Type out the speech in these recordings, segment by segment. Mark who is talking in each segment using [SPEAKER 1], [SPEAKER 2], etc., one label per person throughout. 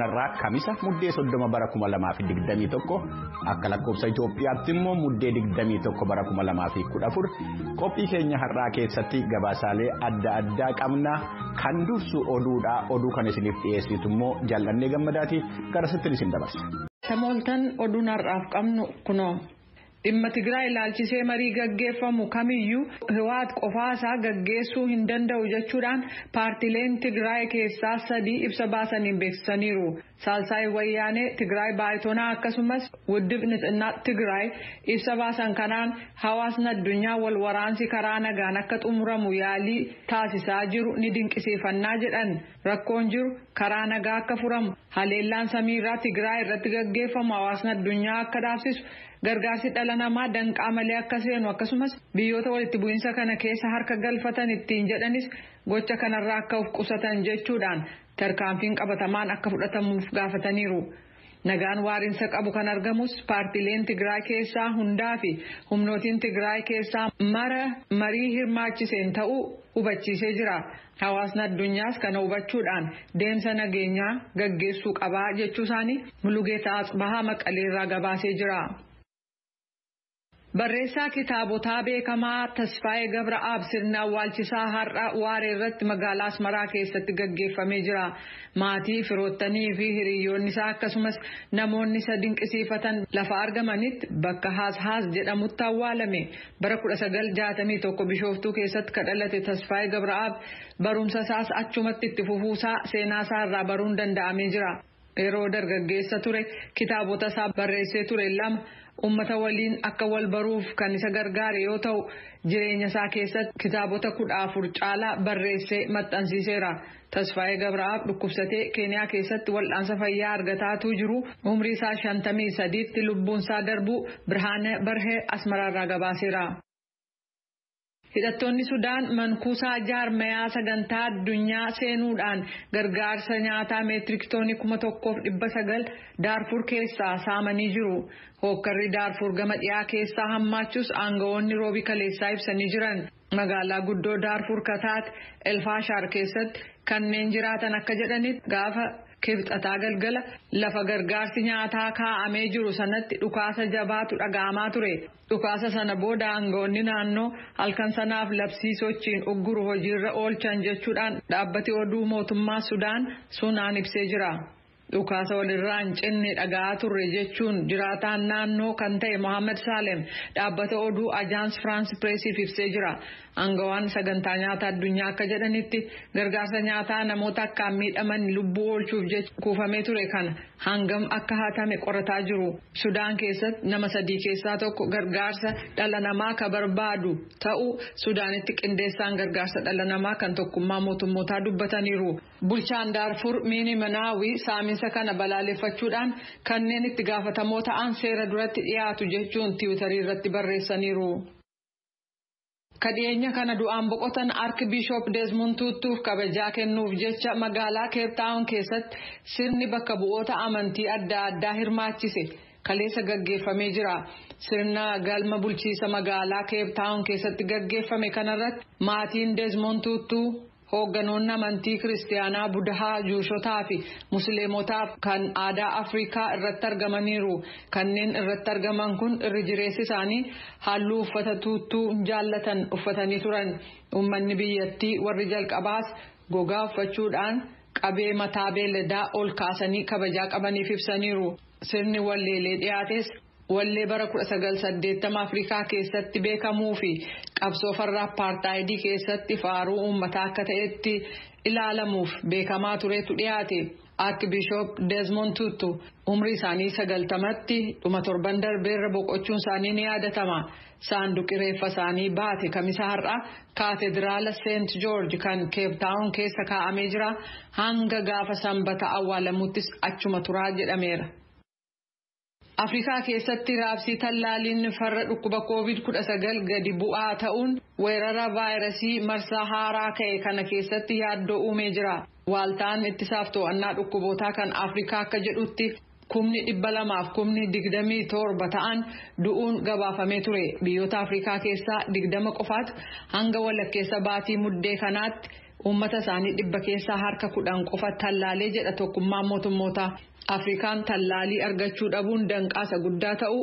[SPEAKER 1] Halkan Kamisa muddee 30 bara 2021 akka lakkoofsa Itoophiyaatti immoo muddee 21 bara 2014 qophii keenya har'aa keessatti gabaasaalee adda addaa qabna kan dursu oduudha. Oduu kan isiniif dhiyeessitu immoo Jaallannee Gammadaati. Gara sittin isin dabarsa.
[SPEAKER 2] Tamooltan oduun har'aaf qabnu kunoo. Dhimma Tigraay ilaalchisee marii gaggeeffamu kamiyyuu Hiwaat qofaasaa gaggeessuu hin danda'u jechuudhaan paartileen Tigraay keessaa sadii ibsa baasaniin beeksisaniiru. Saalsaay Wayyaanee Tigraay Baayitoonaa akkasumas Wuddib Nixinnaa Tigraay ibsa baasan kanaan hawaasni addunyaa wal waraansi karaa nagaan akka xumuramu yaalii taasisaa jiru ni dinqisiifannaa jedhan. Rakkoon jiru karaa nagaa akka furamu haleellaan samiirraa Tigraay irratti gaggeeffamu hawaasni addunyaa akka dhaabsisu. Gargaarsi dhala namaa danqaa malee akka seenu akkasumas biyyoota walitti bu'iinsa kana keessa harka galfatan ittiin jedhanis gocha kanarraa akka of qusatan jechuudhaan tarkaanfiin qabatamaan akka fudhatamuuf gaafataniiru. Nagaan waariinsa qabu kan argamus paartileen Tigraay keessaa hundaa fi humnootiin Tigraay keessaa mara marii hirmaachiseen ta'uu hubachiisee jira. Hawaasni addunyaas kana hubachuudhaan deemsa nageenyaa gaggeessuu qabaa jechuu isaanii Mulugeetaa Atsbahaa Maqaleerraa gabaasee jira. Barreessaa kitaabotaa beekamaa Tasfaayee Gabra'aab sirna awwaalchisaa har'a waaree irratti magaalaa Asmaraa keessatti gaggeeffamee jira. Maatii, firoottanii fi hiriyoonni isaa akkasumas namoonni isa dinqisiifatan lafa argamanitti bakka Haas Haas jedhamutti awwaalame. Bara 1961 Bishooftuu keessatti kan dhalate Tasfaayee Gabra'aab barumsa isaas achumatti itti fufuusaa seenaa isaa irraa baruun danda'amee jira. Yeroo dargaggeessa ture kitaabota isaa barreessee ture lama ummata waliin akka wal baruuf kan isa gargaare yoo ta'u jireenya isaa keessatti kitaabota 14 caalaa barreessee maxxansiiseera. Tasfaayee Gabra'aab dhukkubsatee Keeniyaa keessatti wal'aansa fayyaa argataatuu jiru umrii isaa 53tti lubbuun isaa darbuu Birhaane Barhee Asmaraarraa gabaaseera. Hidhattoonni Sudaan mankuusaa jaarmayaa sagantaa addunyaa seenuudhaan gargaarsa nyaataa meetirik toonii 1900 Daarfur keessaa saamanii jiru. Hookkarri Daarfur gama dhiyaa keessaa hammaachuus aangawoonni roobii kaleessaa ibsanii jiran. Magaalaa guddoo Daarfur Kataat Elfaashaar keessatti kanneen jiraatan akka jedhanitti gaafa kibxataa galgala lafa gargaarsi nyaataa kaa'amee jiru sanatti dhukaasa jabaatu dhaga'amaa ture. Dhukaasa sana booda aangawoonni naannoo halkan sanaaf labsii sochiin ugguru hojiirra oolchan jechuudhaan dhaabbati oduu mootummaa Sudaan sunaan ibsee jira. Dhukaasa walirraa hin cinne dhaga'aa turre jechuun jiraataan naannoo kan ta'e Mohaammed Saalem dhaabbata oduu Ajaans Firaans Pireesiif ibsee jira. Aangawaan sagantaa nyaataa addunyaa akka jedhanitti gargaarsa nyaataa namoota akkaan miidhaman lubbuu oolchuuf jecha kuufamee ture kana hangam akka hatame qorataa jiru. Sudaan keessatti nama sadii keessaa tokko gargaarsa dhala namaa ka barbaadu ta'uu Sudaanitti qindeessaan gargaarsa dhala namaa kan tokkummaa mootummootaa dubbataniiru. Bulchaan Daarfur Miini Manaawii saaminsa kana balaaleffachuudhaan kanneen itti gaafatamoo ta'an seera duratti dhiyaatu jechuun tiwutarii irratti barreessaniiru. Kadhiyeenya kana du'aan boqotan Arkibiishoop Desmond Tutuuf kabajaa kennuuf jecha magaalaa Keeptaawun keessatti sirni bakka bu'oota amantii adda addaa hirmaachise kaleessa gaggeeffamee jira. Sirna galma bulchiisa magaalaa Keeptaawun keessatti gaggeeffame kanarratti maatiin Desmond Tutu hoogganoonni amantii kiristaanaa Budahaa, Juushotaa fi Musliimotaaf kan aadaa Afrikaa irratti argamaniiru. Kanneen irratti argaman kun irri jireessi isaanii halluu uffata Tuutuu jaallatan uffatanii turan. Uummanni biyyattii warri jalqabaas gogaa uffachuudhaan qabee mataa beelladaa ol kaasanii kabajaa qabaniif ibsaniiru. Sirni walleelee dhiyaates wallee bara 1980 Afrikaa keessatti beekamuu fi qabsoo farra apartaayidii keessatti faaruu uummataa akka ta'etti ilaalamuuf beekamaa turetu dhiyaate. Arkibiishoop Desmond Tutu umrii isaanii 90tti dhuma torban darbeerra boqochuun isaanii ni yaadatama. Saanduqi reeffa isaanii baate kamisa har'a kaateediraala Seent Joorj kan Keeptaawun keessa kaa'amee jira. Hanga gaafa sanbata awwaalamuttis achuma turaa jedhameera. Afrikaa keessatti raabsii tallaaliin farra dhukkuba COVID-19 gadi bu'aa ta'uun weerara vaayirasii marsaa haaraa ka'e kana keessatti yaaddoo uumee jira. Waaltaan ittisaaf to'annaa dhukkubootaa kan Afrikaa akka jedhutti 227,027 ta'an du'uun gabaafamee ture. Biyyoota Afrikaa keessaa 20 qofaatu hanga walakkeessa baatii muddee kanaatti Uummata isaanii 10% qofa tallaalee jedha tokkummaan mootummootaa. Afrikaan tallaalii argachuu dhabuun danqaasa guddaa ta'u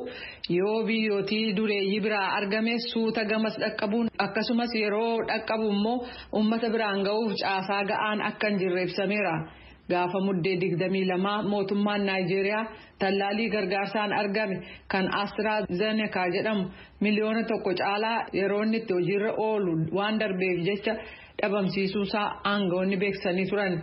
[SPEAKER 2] yoo biyyootii dureeyyii biraa argame suuta gamas dhaqqabuun akkasumas yeroo dhaqqabu immoo uummata biraan ga'uuf caasaa ga'aan akka hin jirre ibsameera. Gaafa muddee 22 mootummaan Naayijeeriyaa tallaalii gargaarsaan argame kan AstraZeneca jedhamu 1 miliyoona caalaa yeroo inni itti hojiirra oolu waan darbeef jecha dhabamsiisuusaa aangawoonni beeksisanii turan.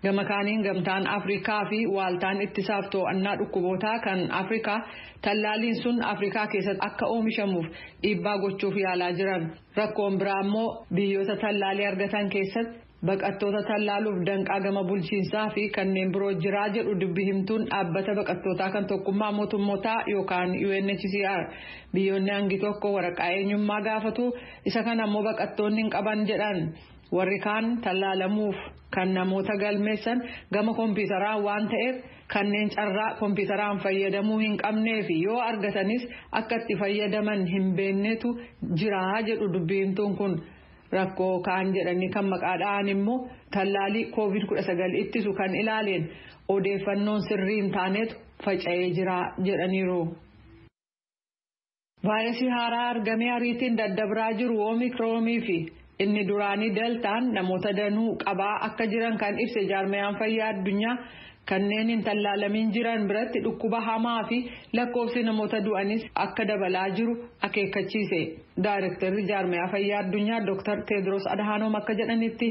[SPEAKER 2] Gama kaaniin gamtaan Afrikaa fi waaltaan ittisaaf to'annaa dhukkubootaa kan Afrikaa tallaaliin sun Afrikaa keessatti akka oomishamuuf dhiibbaa gochuuf yaalaa jiran. Rakkoon biraa immoo biyyoota tallaalii argatan keessatti baqattoota tallaaluuf danqaa gama bulchiinsaa fi kanneen biroo jiraa jedhu dubbi himtuun dhaabbata baqattootaa kan tokkummaa mootummootaa yookaan UNHCR. Biyyoonni hangi tokko waraqaa eenyummaa gaafatu, isa kana ammoo baqattoonni hin qaban jedhan. Warri kaan tallaalamuuf kan namoota galmeessan gama kompiitaraan waan ta'eef kanneen carraa kompiitaraan fayyadamuu hin qabnee fi yoo argatanis akka itti fayyadaman hin beeknetu jira jedhu dubbi himtuun kun. Rakkoo kaan jedhanii kan maqaa dha'an immoo tallaalii COVID-19 ittisu kan ilaaleen odeeffannoon sirrii hin taanetu faca'ee jira jedhaniiru. Vaayirasii haaraa argamee ariitiin daddabraa jiru Oomikroonii fi inni duraanii Deltaan namoota danuu qabaa akka jiran kan ibse jaarmayaan fayyaa addunyaa, kanneen hin tallaalamiin jiran biratti dhukkuba hamaa fi lakkoofsi namoota du'anis akka dabalaa jiru akeekkachiise. Daayirektarri jaarmayaa fayyaa addunyaa Dr. Tedros Adhanom akka jedhanitti,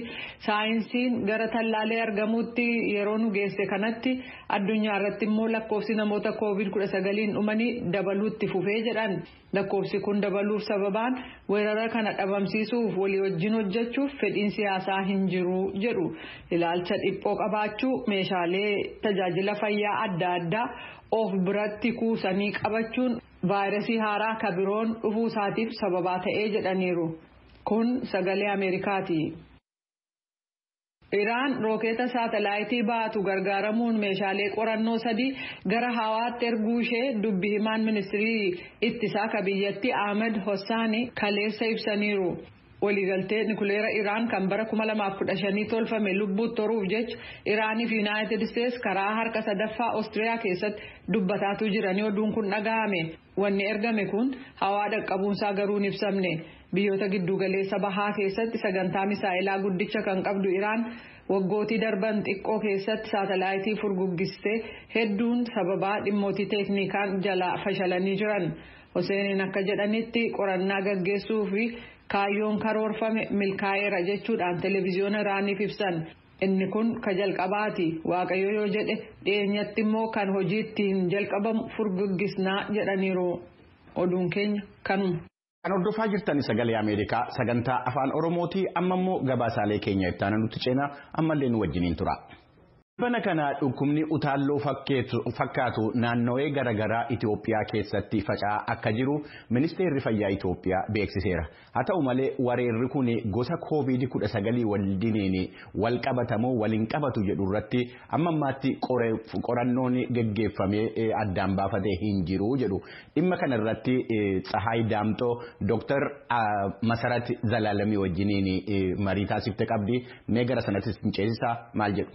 [SPEAKER 2] saayinsiin gara tallaalee argamuutti yeroo nu geesse kanatti addunyaa irratti immoo lakkoofsi namoota COVID-19 dhumanii dabaluutti fufee jedhan. Lakkoofsi kun dabaluuf sababaan weerara kana dhabamsiisuuf walii wajjin hojjechuuf fedhiin siyaasaa hin jiru jedhu. Ilaalcha dhiphoo qabaachuu, meeshaalee tajaajila fayyaa adda addaa of biratti kuusanii qabachuun vaayirasii haaraa kabiroon dhufuu isaatiif sababaa ta'ee jedhaniiru. Kun Sagalee Ameerikaati. Iraan rookeeta saatalaayitii baatu gargaaramuun meeshaalee qorannoo sadii gara hawaatti erguu ishee dubbi himaan ministirii ittisaa ka biyyattii Ahmed Hossaani kaleessa ibsaniiru. Waliigaltee nikuleera Iraan kan bara 2015 tolfame lubbuutti toruuf jecha Iraanii fi Yuunaayitid Isteets karaa harka sadaffaa Oostiriyaa keessatti dubbataatu jiranii oduun kun dhagahame. Wanni ergame kun hawaa dhaqqabuunsaa garuu hin ibsamne. Biyyoota giddugaleessa bahaa keessatti sagantaa misaa'ilaa guddicha kan qabdu Iraan waggootii darban xiqqoo keessatti saatalaayitii furguggistee hedduun sababaa dhimmootii teeknikaan jalaa fashalanii jiran. Hoseeniin akka jedhanitti, qorannaa gaggeessuu fi kaayyoon karoorfame milkaa'eera jechuudhaan televiziyoona Iraaniif ibsan. Inni kun ka jalqabaati. Waaqayyo yoo jedhe dhiyeenyatti immoo kan hojii ittiin jalqabamu furguggisnaa jedhaniiru. Oduun keenya kanuma.
[SPEAKER 1] Kan hordofaa jirtan Sagalee Ameerikaa sagantaa Afaan Oromooti. Amma immoo gabaasaalee keenya itti aanan nutti ceenaa, ammallee nu wajjiniin tura. Bana kana dhukkubni utaalloo fakkaatu naannolee garaagaraa Itoophiyaa keessatti faca'aa akka jiru ministeerri fayyaa Itoophiyaa beeksiseera. Haa ta'u malee, weerarri kun gosa COVID-19 waliin wal qabatamoo waliin qabatu jedhu irratti amma ammaatti qorannoon geggeeffamee addaan baafatee hin jiru jedhu. Dhimma kana irratti Tsahaay Daamxoo Dooktar Masarat Zalaalamii wajjiniin marii taasifte qabdi. Mee gara sanattis ceesisaa, maal jedhu?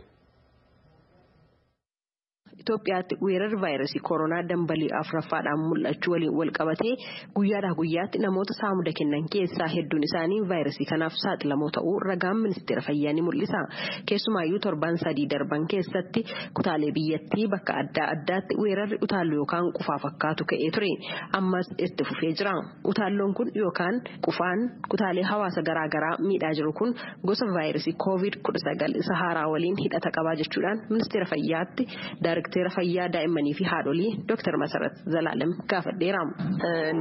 [SPEAKER 3] Itoophiyaatti weerarri vaayirasii koronaa dambalii afuraffaadhaan mul'achuu waliin wal qabatee guyyaadhaa guyyaatti namoota saamuda kennan keessaa hedduun isaanii vaayirasii kanaaf saaxilamoo ta'uu ragaan ministeera fayyaa ni mul'isa. Keessumaayyuu torban 3 darban keessatti kutaalee biyyattii bakka adda addaatti weerarri utaalloo yookaan qufaa fakkaatu ka'ee ture. Ammas itti fufee jira. Utaalloon kun yookaan qufaan kutaalee hawaasa garaagaraa miidhaa jiru kun gosa vaayirasii COVID-19 isa haaraa waliin hidhata qabaa jechuudhaan ministeera fayyaatti Daayirekteera fayyaa daa'immanii fi haadholii Dr. Masarat Zalaalem gaafadheera.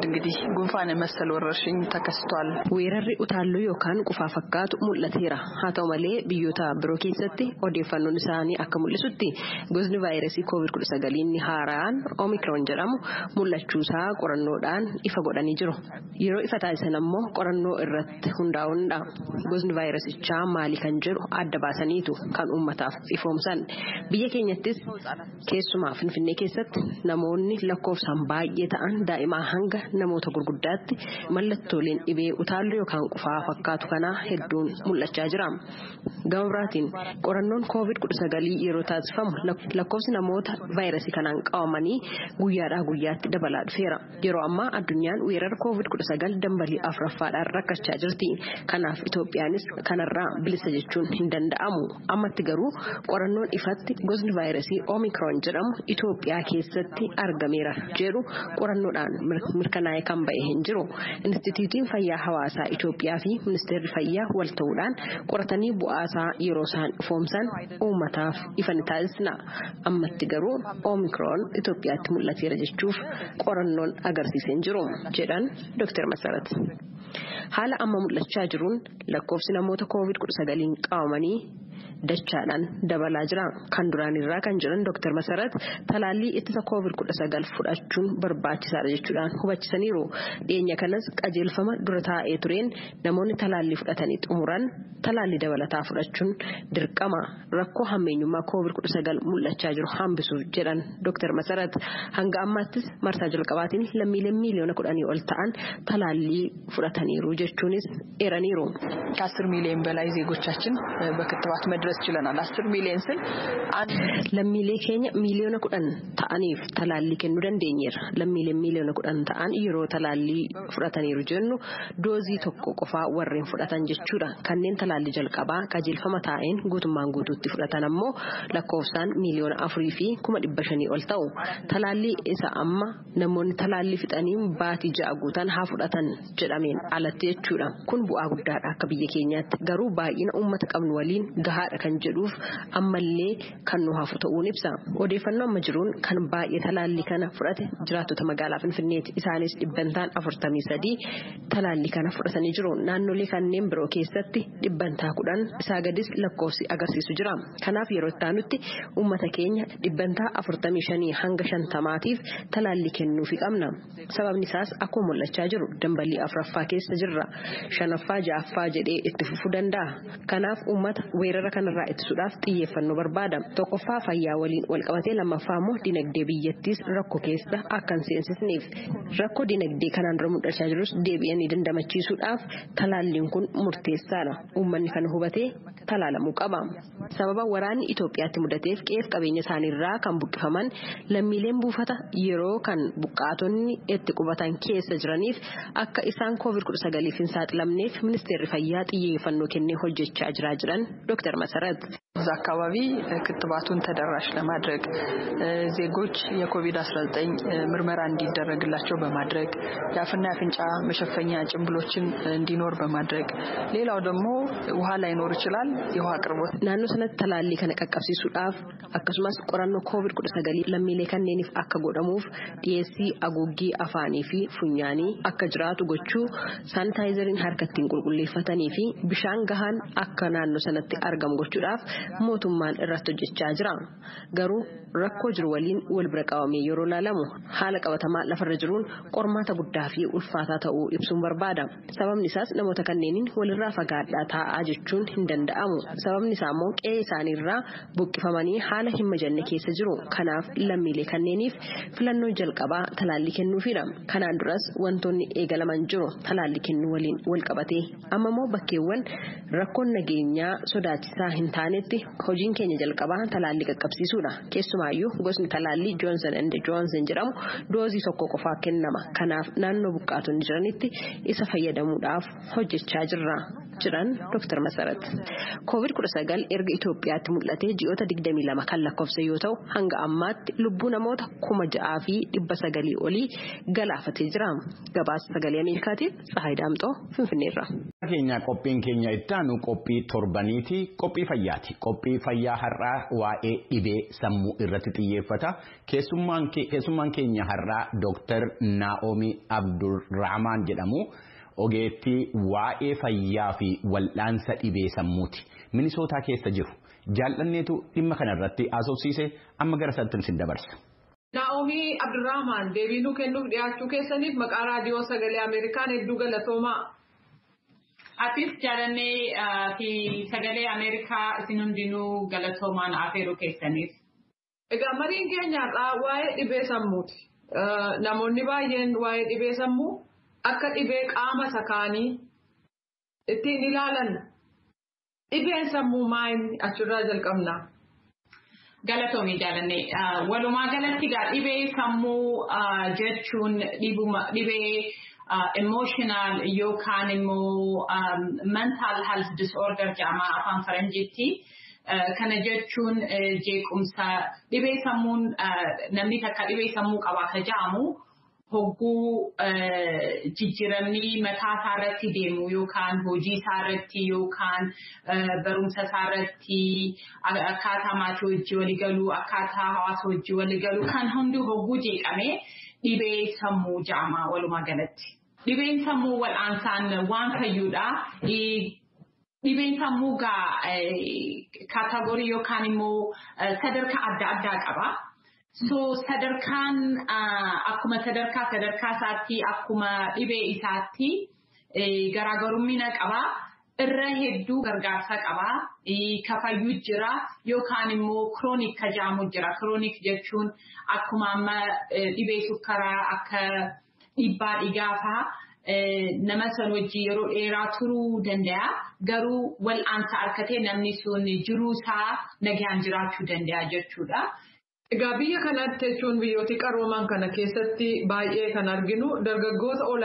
[SPEAKER 4] እንግዲህ ጉንፋን የመሰል ወረርሽኝ ተከስቷል።
[SPEAKER 3] Weerarri utaalloo yookaan qufaa fakkaatu mul'ateera. Haa ta'u malee, biyyoota biroo keessatti odeeffannoon isaanii akka mul'isutti gosni vaayirasii COVID-19 inni haaraan Omikron jedhamu mul'achuusaa qorannoodhaan ifa godhanii jiru. Yeroo ifa taasisan ammoo qorannoo irratti hundaa'uunidha. Gosni vaayirasichaa maali kan jedhu adda baasaniitu kan uummataaf ifoomsan. Biyya keenyattis Keessumaa Finfinnee keessatti namoonni lakkoofsaan baay'ee ta'an daa'imaa hanga namoota gurguddaatti mallattooleen dhibee utaalloo yookaan qufaa fakkaatu kanaa hedduun mul'achaa jira. Gama biraatiin qorannoon COVID-19 yeroo taasifamu lakkoofsi namoota vaayirasii kanaan qabamanii guyyaadhaa guyyaatti dabalaa dhufeera. Yeroo ammaa addunyaan weerara COVID-19 dambalii afuraffaadhaan rakkachaa jirti. Kanaaf Itoophiyaanis kanarraa bilisa jechuun hin danda'amu. Ammatti garuu qorannoon ifatti gosni vaayirasii Omikron jedhamu Itoophiyaa keessatti argameera jedhu qorannoodhaan mirkanaa'ee kan ba'e hin jiru. Inistitiitiin Fayyaa Hawaasaa Itoophiyaa fi Ministeerri Fayyaa wal ta'uudhaan qoratanii bu'aasaa yeroo isaan ifoomsan uummataaf ifa ni taasisna. Ammatti garuu Omikron Itoophiyaatti mul'ateera jechuuf qorannoon agarsiisee hin jiru jedhan Dr. Masarat. Haala amma mul'achaa jiruun lakkoofsi namoota COVID-19 qabamanii dachaadhaan dabalaa jira. Kan duraan irraa kan jiran Dr. Masarat talaallii ittisa COVID-19 fudhachuun barbaachisaadha jechuudhaan hubachisaniiru. Dhiyeenya kanas qajeelfama dura taa'ee tureen namoonni talaallii fudhatanii xumuran talaallii dabalataa fudhachuun dirqama rakkoo hammeenyummaa COVID-19 mul'achaa jiru hambisuuf jedhan Dr. Masarat. Hanga ammaattis marsaa jalqabaatiin lammiileen miiliyoona 10 ol ta'an talaallii fudhataniiru jechuunis eeraniiru.
[SPEAKER 4] ከ10 ሚሊዮን በላይ ዜጎቻችን በክትባት መድረስ ችለናል። 10 ሚሊዮን ስል
[SPEAKER 3] Lammiilee keenya miiliyoona 10 ta'aniif talaallii kennuu dandeenyeerra. Lammiileen miiliyoona 10 ta'an yeroo talaallii fudhataniiru jennu doozii tokko qofaa warreen fudhatan jechuudha. Kanneen talaallii jalqabaa qajeelfama taa'een guutummaan guutuutti fudhatan ammoo lakkoofsaan 4,500,000 ol ta'u. Talaallii isa amma namoonni talaallii fixanii baatii 6 guutan haa fudhatan jedhameen alatti jechuudha. Kun bu'aa guddaadha akka biyya keenyaatti. Garuu baay'ina uummata qabnu waliin gahaadha kan jedhuuf ammallee kan nu hafu ta'uun ibsa. Odeeffannoo amma jiruun kan baay'ee talaallii kana fudhate jiraattota magaalaa Finfinneeti. Isaanis dhibbantaan 43 talaallii kana fudhatanii jiru. Naannolee kanneen biroo keessatti dhibbantaa 10 isaa gadis lakkoofsi agarsiisu jira. Kanaaf yeroo itti aanutti uummata keenya dhibbantaa 45 hanga 50tiif talaallii kennuufi qabna. Sababni isaas akkuma mul'achaa jiru dambalii afuraffaa keessa jirra. Shanaffaa ja'affaa jedhee itti fufuu danda'a. Kanaaf uummata weerara kanarraa ittisuudhaaf xiyyeeffannoo barbaada. Tokkoffaa fayyaa waliin wal qabatee lammaffaa immoo dinagdee biyyattiis rakkoo keessa akka hin seensisneef rakkoo dinagdee kanaan dura mul'achaa jirus deebi'anii dandamachiisuudhaaf talaalliin kun murteessaadha. Uummanni kana hubatee talaalamuu qaba. Sababa waraanni Itoophiyaatti mudateef qe'eef qabeenya isaaniirraa kan buqqifaman lammiileen buufata yeroo kan buqqaatonni itti qubatan keessa jiraniif akka isaan COVID-19 hin saaxilamneef ministeerri fayyaa xiyyeeffannoo kennee hojjechaa jira jedhan Dr. Masarat.
[SPEAKER 4] እዛ አካባቢ ክትባቱን ተደራሽ ለማድረግ ዜጎች የኮቪድ-19 ምርመራ እንዲደረግላቸው በማድረግ የአፍና የአፍንጫ መሸፈኛ ጭንብሎችን እንዲኖር በማድረግ ሌላው ደግሞ ውሃ ላይኖር ይችላል የውሃ አቅርቦት
[SPEAKER 3] Naannoo sanatti talaallii kana qaqqabsiisuudhaaf akkasumas qorannoo COVID-19 lammiilee kanneeniif akka godhamuuf dhiyeessii haguuggii afaanii fi funyaanii akka jiraatu gochuu saanitaayizariin harka ittiin qulqulleeffatanii fi bishaan gahaan akka naannoo sanatti argamu gochuudhaaf mootummaan irratti hojjechaa jira. Garuu rakkoo jiru waliin wal bira qabamee yeroo ilaalamu haala qabatamaa lafarra jiruun qormaata guddaa fi ulfaataa ta'uu ibsuun barbaada. Sababni isaas namoota kanneeniin walirraa fagaadhaa taa'aa jechuun hin danda'amu. Sababni isaa immoo qe'ee isaaniirraa buqqifamanii haala hin mijanne keessa jiru. Kanaaf lammiilee kanneeniif filannoo jalqabaa talaallii kennuufidha. Kanaan duras wantoonni eegalaman jiru talaallii kennuu waliin wal qabatee. Amma immoo bakkeewwan rakkoon nageenyaa sodaachisaa hin taanetti hojiin keenya jalqabaa talaallii qaqqabsiisuudha. Keessumaayyuu gosni talaallii Johnson and Johnson jedhamu doozii tokko qofaa kennama. Kanaaf naannoo buqqaatonni jiranitti isa fayyadamuudhaaf hojjechaa jirra jedhan Dr. Masarat. COVID-19 erga Itoophiyaatti mul'atee ji'oota 22 kan lakkoofse yoo ta'u hanga ammaatti lubbuu namoota 6,900 olii galaafatee jira. Gabaasa sagalee Ameerikaatiif Tsahaay Daamxoo Finfinneerra.
[SPEAKER 1] Keenya qophiin keenya itti aanu qophii torbaniiti qophii fayyaati. Qophii fayyaa har'aa waa'ee dhibee sammuu irratti xiyyeeffata. Keessummaan keenya har'aa Dr. Naa'omii Abdulrahmaan jedhamu. Ogeettii waa'ee fayyaa fi wal'aansa dhibee sammuuti. Minisootaa keessa jiru. Jaallanneetu dhimma kanarratti haasofsiise amma gara isaatti isin dabarsa.
[SPEAKER 2] Naa'omii Abdulrahmaan deebii nuu kennuuf dhiyaachuu keessaniif maqaa raadiyoo sagalee Ameerikaan hedduu galatoomaa.
[SPEAKER 5] Atis jaalannee fi sagalee Ameerikaa isin hundinuu galatoomaan afeeruu keessaniif.
[SPEAKER 2] Egaa mariin keenya har'aa waa'ee dhibee sammuuti. Namoonni baay'een waa'ee dhibee sammuu akka dhibee qaama isa kaanii ittiin ilaalan dhibeen sammuu maal achirraa jalqabna.
[SPEAKER 5] Galatoomii jaalanne walumaa galatti egaa dhibee sammuu jechuun dhibee emotional yookaan immoo mental health disorder jedhama afaan faranjiitti. Kana jechuun jeequmsa dhibee sammuun namni takka dhibee sammuu qaba ka jedhamu hogguu jijjiiramni mataa isaa irratti deemu yookaan hojii isaa irratti yookaan barumsa isaa irratti akkaataa maatii wajjii walii galuu akkaataa hawaasa wajjii walii galuu kan hundi hogguu jeeqame dhibee sammuu jedhama walumaa galatti. Dhibeen sammuu wal'aansaan waan fayyuudha. Dhibeen sammuu gaa kaatagorii yookaan immoo sadarkaa adda addaa qaba. So sadarkaan akkuma sadarkaa sadarkaa isaatti akkuma dhibee isaatti garaagarummaa qaba. Irra hedduu gargaarsa qaba. Kafayyuu jira yookaan immoo kiroonik ka jedhamu jira. Kiroonik jechuun akkuma amma dhibee sukkaraa akka dhiibbaa dhiigaa fa'aa. Nama san wajjin yeroo dheeraa turuu danda'a. Garuu wal'aansa argatee namni sun jiruu isaa nagaan jiraachuu danda'a jechuudha.
[SPEAKER 2] Egaa biyya kanatti jechuun biyyooti qarooman kana keessatti baay'ee kan arginu dargaggoota ol